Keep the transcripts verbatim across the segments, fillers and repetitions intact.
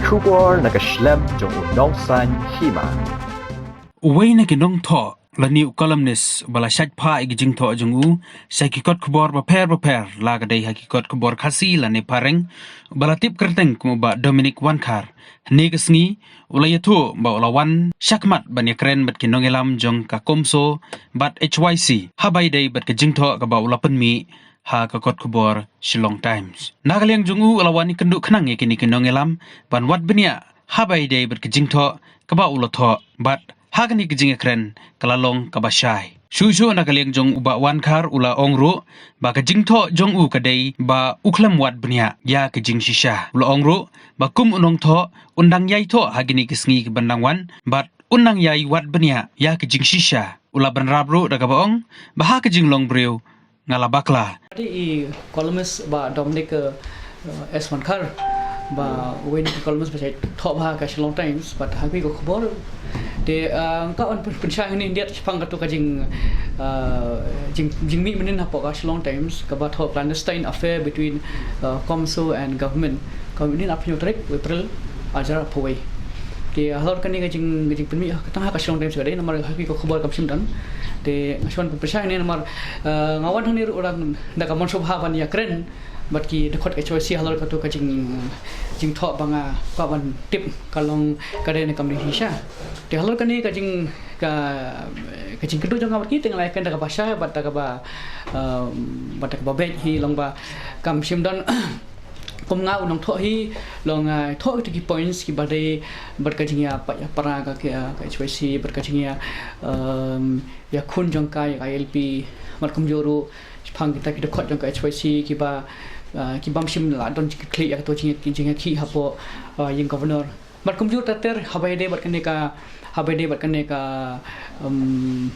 Khubor na ka shlem jong u nongsan hima. Uwei na ki nongthoh lane u columnist ba la shait phah ïa ki jingthoh jong u sha ki kot khubor bapher bapher, la ka dei ha ki kot khubor Khasi lane Phareng, ba la tip kyrteng kum u Bah Dominic Wankhar, hynne ka sngi u la ïathuh ba u la wan shakhmat ban ïakren bad ki nongïalam jong ka CoMSO bad H Y C ha ba ïadei bad ka jingthoh kaba u la pynmih ha ka kot khubor Shillong Times. Na ka liang jong u, u la wan ïakynduh khnang ïa kine ki nongïalam ban wad bniah ha ba ïadei bad ka jingthoh kaba u la thoh, bad ha kane ka jingïakren ka la long kaba shai. Shuh shuh na ka liang jong u Bah Wankhar u la ong ruh ba ka jingthoh jong u ka dei ba u khlem wad bniah ïa ka jingshisha. U la ong ruh ba kum u nongthoh un dang ïai thoh ha kine ki sngi ki ban dang wan, bad un dang ïai wad bniah ïa ka jingshisha. U la bynrap ruh da kaba ong ba ha ka jinglong briew nga la bakla. Te i columnist Bah Dominic, eh, S Wankhar, ba uwei na ki columnist ba shait thoh bha ha ka Shillong Times, bad ha kawei ka khubor. Te, eh, nga kwah ban pyn-, pynshai hangne khyndiat shaphang kato ka jing, eh, jing, jingmih mynnin hapoh ka Shillong Times, kaba thoh Clandestine Affair Between, eh, CoMSO and Government. Kaba mynnin arphew hynñiew tarik April, ar hajar arphew wei. Te halor kane ka jing, ka jingpynmih, tang ha ka Shillong Times ka dei, namar ha kawei ka khubor kam shym don. Te nga shu wan pynshai hangne namar, eh, nga wan hangne ruh da ka mon sngewbha ban ïakren bad ki dkhot ka H Y C halor kato ka jing, jingthoh ba nga kwah ban tip ka long ka dei ne kam dei shisha. Te halor kane ka jing, ka, ka jingkynduh jong nga bad ki, te nga la ïakren da kaba shai bad da kaba, eh, bad da kaba beit hi, long ba kam shym don. Kum nga u nongthoh hi, long nga thoh kito ki points kiba dei bad ka jingïapait ïapra ka, ka, ka H Y C, bad ka jingïa, em, ïakhun jong ka ïa ka I L P, bad kumjuh ruh shaphang kita ki dkhot jong ka H Y C kiba, eh, ki bym shym la don jingkitkhlieh ïa kato jing, jingïakhih hapoh, eh, ïing governor. Bad kumjuh ter ter, ha ba ïadei bad kane ka, ha ba ïadei bad kane ka, um,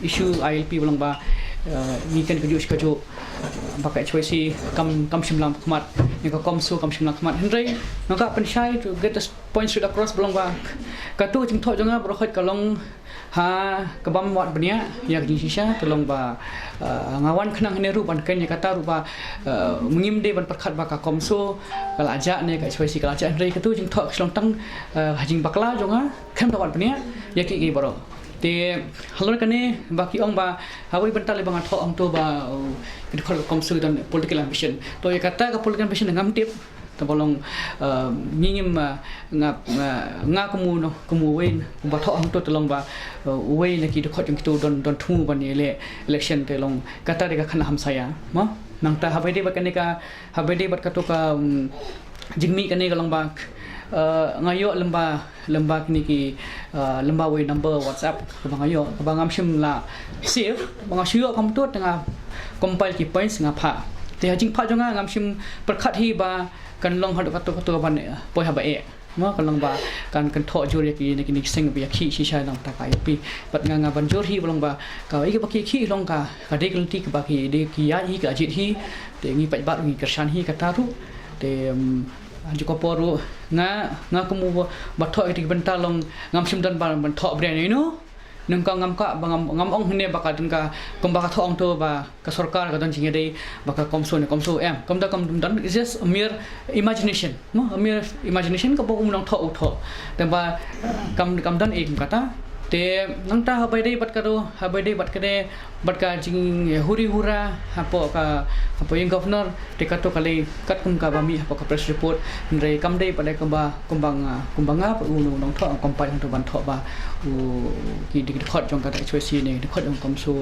issue I L P ba long ba, eh, ngi kren kajuh shi kajuh, ba ka H Y C kam, kam shym la khmat, ne ka CoMSO kam shym la khmat. Hynrei nga kwah pynshai to get the point straight across ba long ba kato ka jingthoh jong nga baroh khoit ka long ha ka bym wad bniah ïa ka jingshisha, te long ba, eh, nga wan khnang hangne ruh ban kren ïa kata ruh ba, eh, ngim dei ban pyrkhat ba ka CoMSO ka la jah ne ka H Y C ka la jah, hynrei kato jingthoh ka shu long tang, eh, ha jingbakla jong nga, khlem da wad bniah ïa kiei kiei baroh. Te halor kane ba ki ong ba ha kawei bynta lei ba nga thoh hangto ba, uh, ki dkhot ka CoMSO ki don political ambition. To ïa kata ka political ambition ngam tip. Te ba long, eh, ngi ngim, eh, nga, nga, nga kum u, no, kum uwei uba thoh hangto te long ba, eh, uwei na ki dkhot jong kito don, don thmu ban ïaleh election, te long kata dei ka khana hamsaïa, mo. Nangta ha ba ïadei bad kane ka, ha ba ïadei bad kato ka, um, jingmih kane ka long ba, eh, nga ïoh lem ba lem ba kine ki, uh, lem ba wei number WhatsApp kaba nga ïoh, kaba ngam shym la save, ba nga shu ïoh kumto te nga compile ki points nga phah. Te ha jingphah jong nga ngam shym pyrkhat hi ba kan long haduh kato kato ban, eh, poi ha ba eh. Mo, kan long ba kan, kan thoh jur ïa ki, ïa kine ki seng ba ïakhih shisha nangta ka I L P. Bad nga, nga ban jur hi ba long ba kawei kaba ki ïakhih long ka, ka dei ka lynti kaba ki dei ki ïaid hi, ka jied hi. Te ngi paidbah ruh ngi kyrshan hi kata ruh. Te, um, ha ju ka por ruh nga, nga kum uba thoh ïa kito ki bynta long ngam shym don ban, ban thoh bria ïano. Nyngkong ngam kwah ba ngam, ngam ong hangne ba ka don ka, kumba ka thoh hangto ba ka sorkar ka don jingïadei bad ka CoMSO ne CoMSO, em. Kumta kam don, it's just a mere imagination. Mo, a mere imagination kaba u nongthoh u thoh. Te ba kam, kam don ei kum kata. Te nangta ha ba ïadei bad kato, ha ba ïadei bad kane, bad ka jing, eh, huri hura hapoh ka, hapoh ïing governor, te kato ka lei katkum kaba mih hapoh ka press report. Hynrei kam dei pat lei kumba, kumba nga, kumba nga pat u nongthoh, compile hangto ban thoh ba u ki, ki dkhot jong kata H Y C ne dkhot jong CoMSO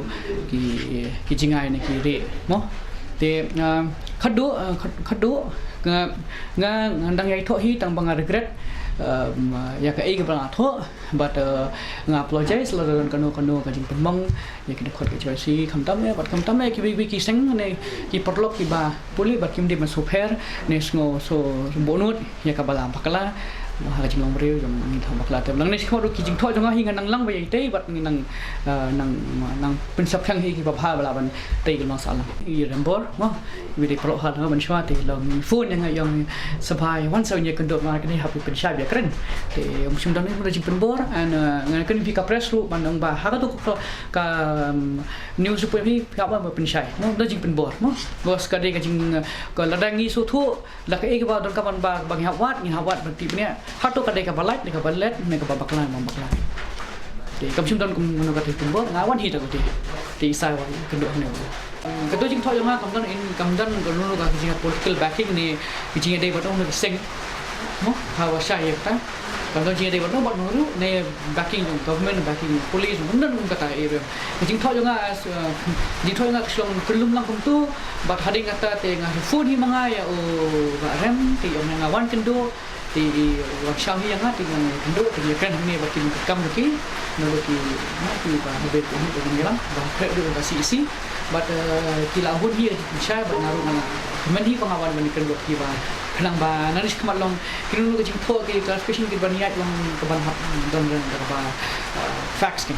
ki, ki jingai ne ki rieh, mo. Te, ah, khatduh, ah, khat-, khatduh nga, nga, nga dang ïai thoh hi tang ba nga regret, ah, ïa kaei kaba nga thoh. But, uh, nga apologize lada don kano kano ka jingpynmong ïa ki dkhot ka H Y C, khamtam eh, bad khamtam eh kiwei kiwei ki seng ne ki paralok kiba pule bad kim dei ban sngewpher ne sngew, sngew buhnud ïa kaba la bakla. Ha ka jinglong briew jong ngi, tang bakla te lang ne shi khmat ruh ki jingthoh jong nga hi nga nang lang ba ïa itei bad ngi nang, eh, nang, nang pynsaphrang hi ki babha ba lah ban tei ki long sahlang. I rembor mo, wi dei paralok ha nga ban shwa te long phone ïa nga ïong sha ba wan sa ïa kynduh nga kane ha phi pynshai ïa kren. Te um shym don ïa jingpynbor and, eh, nga kren phi ka press ruh ban ong ba ha ka tu ka, ka, um, news report hi phi hap ban pynshai mo, da jingpynbor mo. Bos ka dei ka jing, ka lada ngi shu thuh la kaei kaba donkam ban ba, ba ngi hap wad, ngi hap wad ban tip ne. Hato ka dei kaba lait ne kaba lait ne kaba bakla ne bym bakla. Te kam shym don kum ngan kata pynbor, nga wan hi ta kata. Te i sa wan kynduh ne. Kato jingthoh jong nga kam don in, kam don ka lulu ka jing political backing ne, ka jingïadei bad u ne ka seng. Mo, ha wa sha ïa kata. Kam don jingïadei bad u bad u ne backing jong government, backing jong police, kam don kata area. Ka jingthoh jong nga, eh, jingthoh jong nga ka shu long kynlum lang kumtu, bad hadien kata te nga phone hi ma nga ïa u Bah Rem, te ïa nga wan kynduh, te i wan shaw hi ïa nga, te nga kynduh, te ïa kren hangne ba kin kam ki, na ba ki, na ki ba habe ko ni ba ngi lang, ba kre du ba C E C, bad, eh, ki la hun hi ïa ki shai, bad nga ruh nga la kmen hi ba nga wan ban kynduh ki ba khnang ba nang shi khmat long, ki nunu ka jingthoh ki clarification ki ban ïaid long ka ban hap don ren ka ba, eh, facts ki.